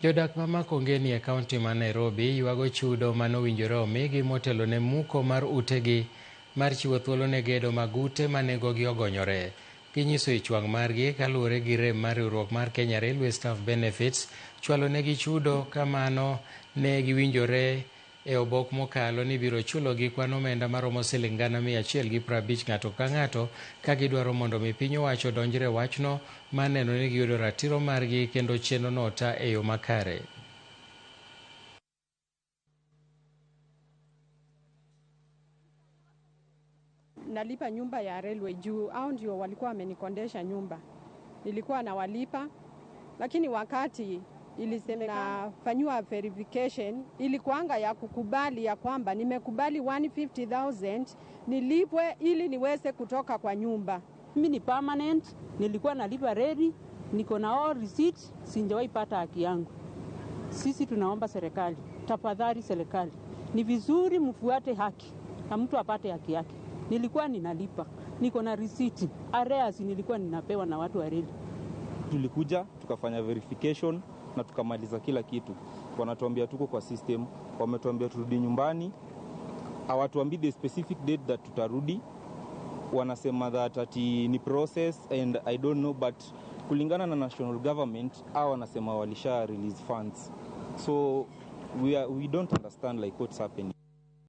Jodak ma Makongeni e kaunti ma Nairobi ywago chudo manowinjore omigi motelo ne muko mar utegi mar chiwo thuolo ne gedo mag ute ma nengogi ogonyore. Ginyiso ich wang' margi kaluwore gi rem mar riwruok mar Kenya Railway Staff Benefits chwalo negi chudo ka mano ne giwinjore e obok mokalo ni ibiro chulogi kwan omenda maromo siling 150,000 ng'ato ka ng'ato ka gidwaro mondo mi piny owacho odonjre e wachno mar neno ni giyudo ratiro margi kendo chenrono ota e yo makare. Nalipa nyumba ya railway juu hao ndio walikuwa wamenikondesha nyumba, nilikuwa nawalipa, lakini wakati ilisemekana fanyiwa verification ilikuanga ya kukubali ya kwamba nimekubali 150,000 nilipwe ili niweze kutoka kwa nyumba. Mimi ni permanent, nilikuwa nalipa reli, niko na all receipts, sijawahi pata haki yangu. Sisi tunaomba serikali, tafadhali serikali, ni vizuri mfuate haki na mtu apate haki yake. Nilikuwa ninalipa, niko na receipt, arrears nilikuwa ninapewa na watu wa reli. Tulikuja tukafanya verification na tukamaliza kila kitu. Wanatuambia tuko kwa system, wametuambia turudi nyumbani, hawatuambii the specific date that tutarudi. Wanasema that ati ni process and I don't know, but kulingana na national government hao wanasema walisha release funds, so we don't understand like what's happening.